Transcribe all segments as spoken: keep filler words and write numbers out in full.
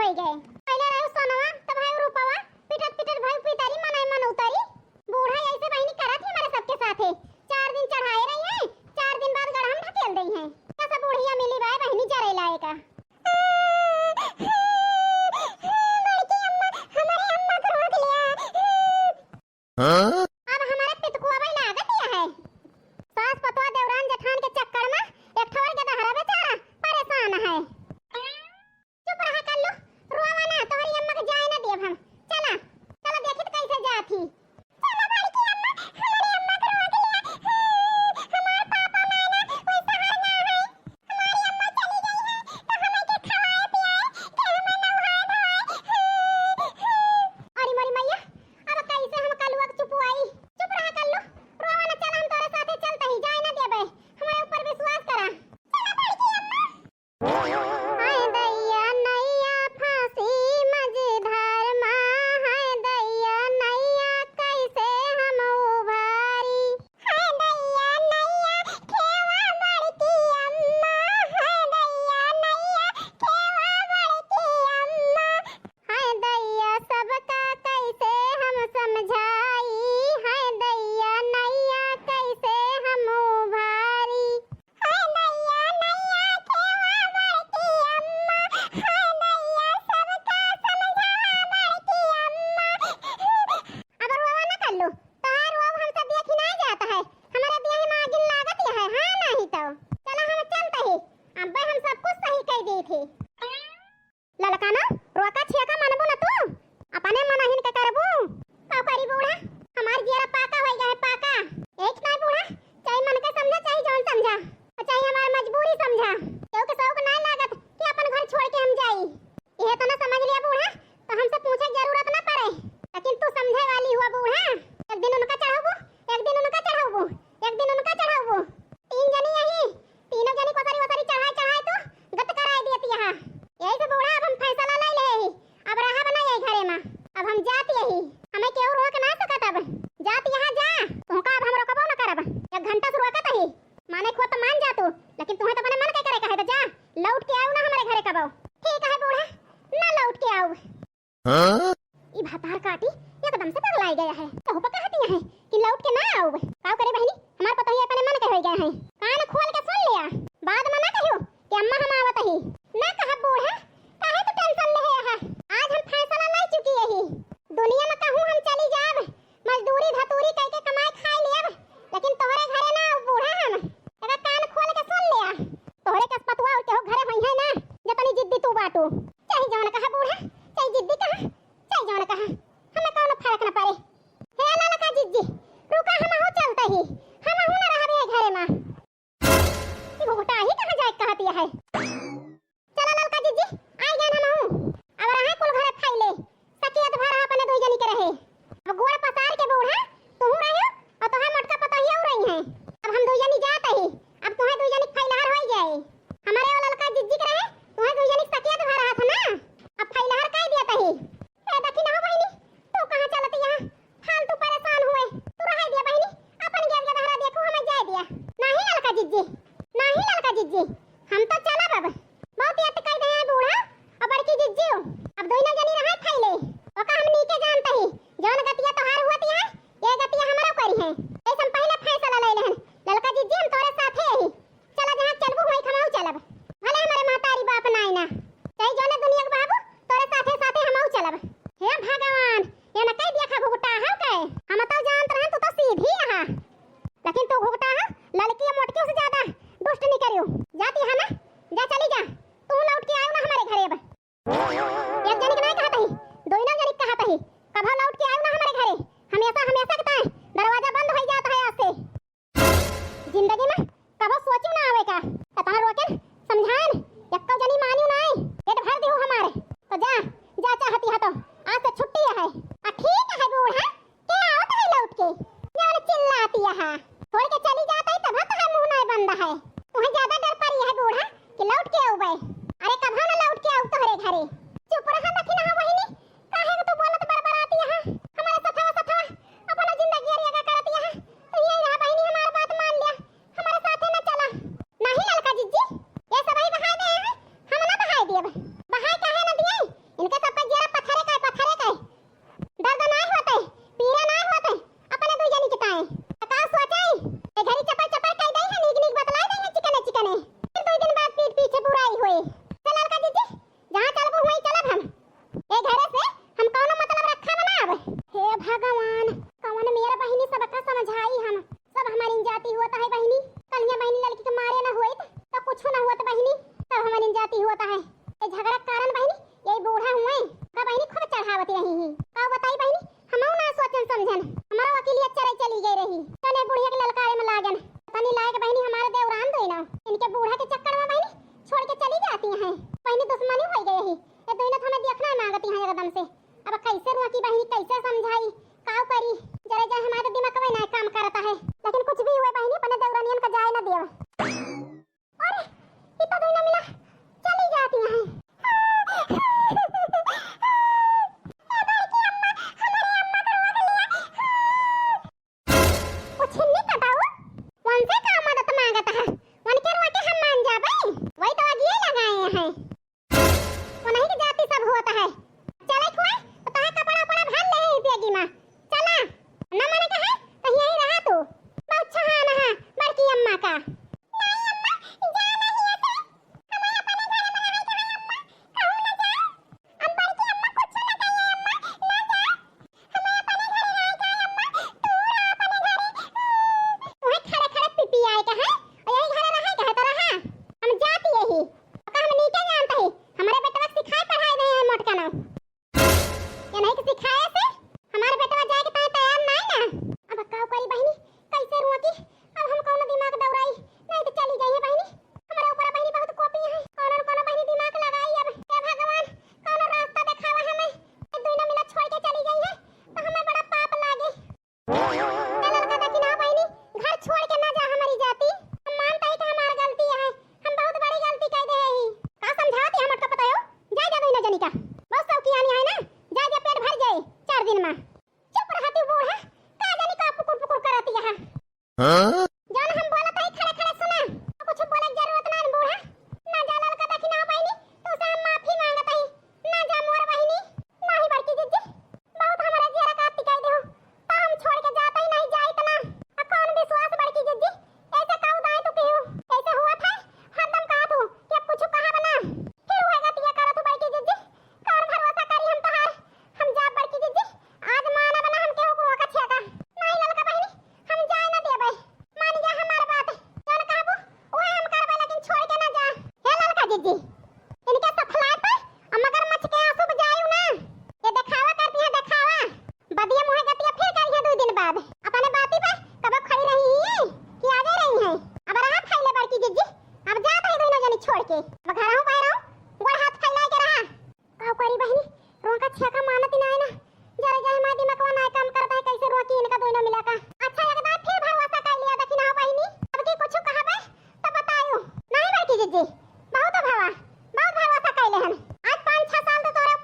होइ गए। पहिले रहे सोनवा, तब है रूपवा, पिटत पिटत भई पितरी, मनई मन उतरी। बूढ़ा ऐसे बहिनी करत ही हमरे सबके साथे। चार दिन चढ़ाए रही है, चार दिन बाद गड़हम ढकेल दई है। कैसा बुढ़िया मिली बाय बहिनी जरे लायका। बड़की अम्मा, हमरे अम्मा को रोक लिया। हाँ? अब हमरे पितकुआ भाई लागत ही है। सास पतोह देवरान जेठान के चक्कर में एक ठवर के दहरा बेचारा परेशान है। चुप रहा कल्लू, रोवा ना, तोहरी अम्मा के जाए ना देब हम। चला, चला देखी तो कैसे जात ही। चला बड़की अम्मा, हमरे अम्मा के रोक लिया। हमार पापा मायना कोई सहार ना है। हमारी अम्मा चली गई है, तो हमें के खवाए पियाए, के हमें नहाए धोए। अरे मोरी मैया, अब कैसे हम कलुआ के चुपवाई? चुप रहा कल्लू, रोवा ना, चल हम तोरे साथे चलते ही, जाए ना देबे, हमारे ऊपर विश्वास करा। चला बड़की अम्मा। हाय दैया नैया फांसी मझधार मा, हाय दैया नैया कैसे हम उभारी। हाय दैया नैया खेवा बड़की अम्मा, हाय दैया नैया खेवा बड़की अम्मा। हाय दैया सबका कैसे हम समझाई, हाय दैया नैया कैसे हम उभारी। हाय दैया नैया खेवा बड़की अम्मा, हाय दैया सबका समझावा बड़की अम्मा। अब रोवा ना कल्लू, तोहार रोवा हमसे देखी ना जात है, हमारे देह में आगिन लागत है, हाँ नहीं तो। चला हम चलते ही, अब्बे हम सब कुछ सही कह दी थी। ललका ना, रोका छेका मनबू न तू, अपने मनहिन के करबू। का करी बूढ़ा, हमार जियरा पाका होइ गया है, पाका। एक ना बूढ़ा, चाहे मन के समझा, चाहे जौन समझा, और चाहे हमार मजबूरी समझा, केहू के शौक ना लागत कि अपन घर छोड़ के हम जाई। यह तो ना समझ लिया बूढ़ा, तो हमसे पूछे के जरूरत ना पड़े, लेकिन तू समझे वाली हुआ बूढ़ा। एक दिन उनका चढ़ाबू, एक दिन उनका चढ़ाबू, एक दिन उनका चढ़ाबू। तीन जनी यही, तीनों जनी कोसरी वसरी चढ़ाए चढ़ाए तो गत कराए दियत यहाँ। यही से बूढ़ा अब हम फैसला ले ले ही, अब रहब ना यही घरे में, अब हम जात यही, हमें केहू रोक ना सकत। अब जात यहाँ जा, तुमका अब हम रोकबो न करब। एक घंटा से रोकत ही, माने खुद तो मान जा तू, लेकिन तुम्हें तो अपने मन के करे कहे तो जा, लौट के आओ ना हमारे घरे कबो। ठीक है बूढ़ा, ना लौट के आओ। हाँ? ई भतार काटी एकदम से पगलाई गया है। कहू पर कहती है कि लौट के ना आउब। का करे बहिनी, हमार पतोहिया अपने मन के होई गए हैं। कान खोल के सुन लिया, बाद में ना कहियो कि अम्मा हम आवत ही। ना कहब बूढ़ा, काहे तू टेंशन ले है? आज हम फैसला ले चुकी यही। दुनिया में कहूँ हम चली जाब, मजदूरी धतूरी कइके कमाए खाए लियब, लेकिन तोहरे घरे ना आउब बूढ़ा हम। एकर कान खोल के सुन लिया। तोहरे कस पतुआ और केहू घरे होई है ना, जतनी जिद्दी तू बाटू। चाहे जवन कहा बूढ़ा, चाहे जिद्दी कहा, चाहे जवन कहा, हमें कौनो फर्क न पड़े। हे ललका जिज्जी, रुका, हमहू चलते ही, हमहू न रहबे ए घरे में। ई घोटा ही कहाँ जाए कहतिया है? है। ये झगड़ा के कारण बहिनी, यही बूढ़ा हुए का बहिनी खूब चढ़ावत रही ही। का बताई बहिनी, हमहू ना सोचन समझन, हमारा वकीलिया चराई चली गई रही, तने बुढ़िया के ललकारे में लागन। तनी लायक बहिनी हमारे देवरान दोई ना, इनके बूढ़ा के चक्कर में बहिनी छोड़ के चली जाती हैं। बहिनी दुश्मनी हो गई रही, ये दोनों तो हमें देखना है मांगती हैं एकदम से। अब कैसे रोकी बहिनी, कैसे समझाई, का करी? जरा जाए हमारे दिमाग में ना काम करता है, लेकिन कुछ भी हुए बहिनी अपने देवरानियन का जाए ना देव। अरे, ई तो दोनों मिला चली जाती हैं। ए बड़की अम्मा, हमारे अम्मा को रोक लिया। ओ छिन्नी कटाऊ, उनसे का मदद मांगत है? उनके रोके हम मान जाबे? वही तो आगिए लगाए हैं। उन्हीं की जाति सब होता है। चले खुआ, तो तोहे कपड़ा उपड़ा भर ले है बेगी माँ। चला, न मन कहे, तो यहीं रहा तू। बहुत छहान है बड़की अम्मा का। नहीं अम्मा, जा नहीं ऐसे। हमें अपने घर में रहे के है अम्मा, कहूँ न जा। हम बड़की अम्मा कुछ न कहिए अम्मा, न जा। हमें अपने घरे रहे के है अम्मा, तू रह अपने घरे। तुम्हें खड़े खड़े पिपी आए के है, और यही घरे रहे के है तो रहा। हम जाती यही। ओका हम नीके जानत ही, हमरे बेटवा के सिखाए पढ़ाए दे हैं मोटका ना। ये नहीं कि सिखाए से हमारे बेटवा जाए के ताए तैयार नाई ना। अब का करी बहिनी, कैसे रोकी? अब हम कौनो दिमाग दौड़ाई, नहीं तो चली जाइए बहिनी। हमारे ऊपर बहिनी बहुत कोपी है, कौनो न कौनो बहिनी दिमाग लगाई। अब हे भगवान, कौनो रास्ता देखावा हमें। ये दोनों मिला छोड़ के चली गई है, तो हमें बड़ा पाप लागे। ए ललका दखिनहा बहिनी, घर छोड़ के ना जा हमारी जाति। हम मानत ही कि हमार गलती है, हम बहुत बड़ी गलती कर दे ही। का समझावत है मोटका पतोयो? जा जा दोनों जनी का। बहुत सौकियानी है ना, जा जा पेट भर जाए चार दिन में। चुप रहती बूढ़ा, का जानी का पुकुर पुकुर करती है। हाँ? जौन हम बोलत ही खड़े खड़े सुना, कुछ बोले के जरूरत ना बूढ़ा। ना जा ललका दखिनहा बहिनी, तू से हम माफी मांगत ही। ना जा मोर बहिनी। नहीं बड़की जिज्जी, बहुत हमारा जियरा का तिकाई देहो, तो हम छोड़ के जाता ही नहीं जाइत ना। आ कौन विश्वास बड़की जिज्जी, ऐसे का उदाई तू केहू, ऐसे हुआ था, हरदम कहा तू कि अब कुछ कहा बना, फिर वह गतिया करत हूँ बड़की जिज्जी, कौन भरोसा करी हम तोहार, हम जाब बड़की जिज्जी, आज मानब ना हम केहू को रोका छेका। नहीं ललका बहिनी, हम जाए ना देबे। मान जा हमार बात, जौन कहबू, उहे हम करबे, लेकिन छोड़ के ना जा। हे ललका जिज्जी, इनके सफलाए पे आ मगरमच्छ के आंसू बजायू ना। ये देखावा करती है, देखावा। बदिया मुहे गतिया फिर करी है दो दिन बाद। अपने बाती पे कबो खड़ी रही ही कि आगे रही है। अब रहा फैले बड़की जिज्जी, अब जात है दोनों जनी छोड़ के। अब घर आऊँ, बाहर आऊँ, गोड़ हाथ फैला के रहा। का करी बहिनी, रोका छेका मानत ही नाय ना। जरा जाए हमार दिमागवा नाय काम करता है, कैसे रोकी इनका दोनों मिला का। अच्छा लगता है, फिर भरोसा कर लिया, लेकिन हाँ बहिनी, अब की कुछ कहबे तो बतायो। नहीं बड़की जिज्जी, बहुत भवा, बहुत भरोसा कैले हन। आज पाँच छह साल तो तोरे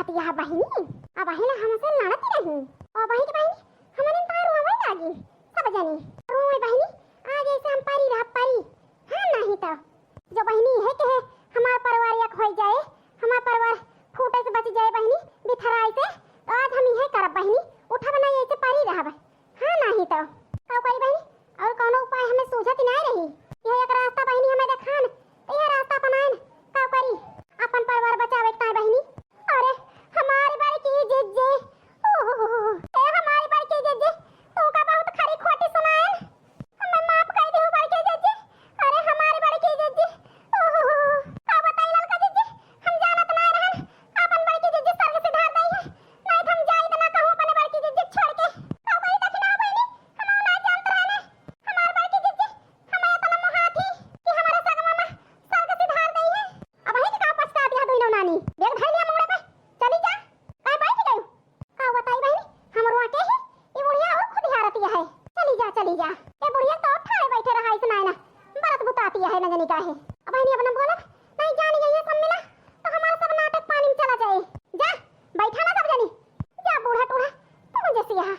अतिया बहिनी, अबहिन हमसे लड़त रही। ओ बहिनी, बहिनी, हमने तो रोवे लागी। सब जनी रोवे बहिनी, आज ऐसे हम परी रह परी। हाँ, नहीं तो जो बहिनी है कहे हमार परिवार एक होई जाए, हमार परिवार फूटे से बच जाए बहिनी, बिथराए से, तो आज हम इहे करब बहिनी, उठब नहीं ऐसे परी रहब। हाँ, नाही तो का करी बहिनी, और कौनो उपाय हमें सूझत ही नहीं रही। यह एक रास्ता बहिनी हमें देखान, तो यह रास्ता अपनाएन। का करी, अपन परिवार बचावे के ताई बहिनी। अरे हमारी बड़की जिज्जी, ओहो, ए हमारी बड़की जिज्जी, तू का बहुत खरी खोटी सुनाएन। हमें माफ कर दे बड़की जिज्जी। अरे हमारी बड़की जिज्जी, ओहो, का बताई ललका जिज्जी, हम जानत ना रहन। अपन बड़की जिज्जी स्वर्ग सिधार दई है, नहीं तो हम जाई तो ना कहूँ अपने बड़की जिज्जी छोड़ के। का करी दखिना हो बहिनी, हम ना जानत रहने। हमार बड़की जिज्जी, हमें इतना मोहात ही कि हमारे सगमा में स्वर्ग सिधार दई है। अब ही का पछतात यह दुइनो नानी, बैग धर लिया मुंगड़े पे, चली जा। काहे बैठ गई? का बताई बहिनी, हम रोआ के ही, ई बुढ़िया और खुद हियारतिया है। चली जा, चली जा। ए बुढ़िया तो ठाड़े बैठे रहा, ऐसे नाय ना, बरत बुतातिया है, न जनी काहे। अब बहिनी अपना बोलब, नहीं जानी यही सब मिला, तो हमारा सब नाटक पानी में चला जाए। जा, बैठा ना सब जनी। जा बूढ़ा टूढ़ा, तू जैसी यहाँ।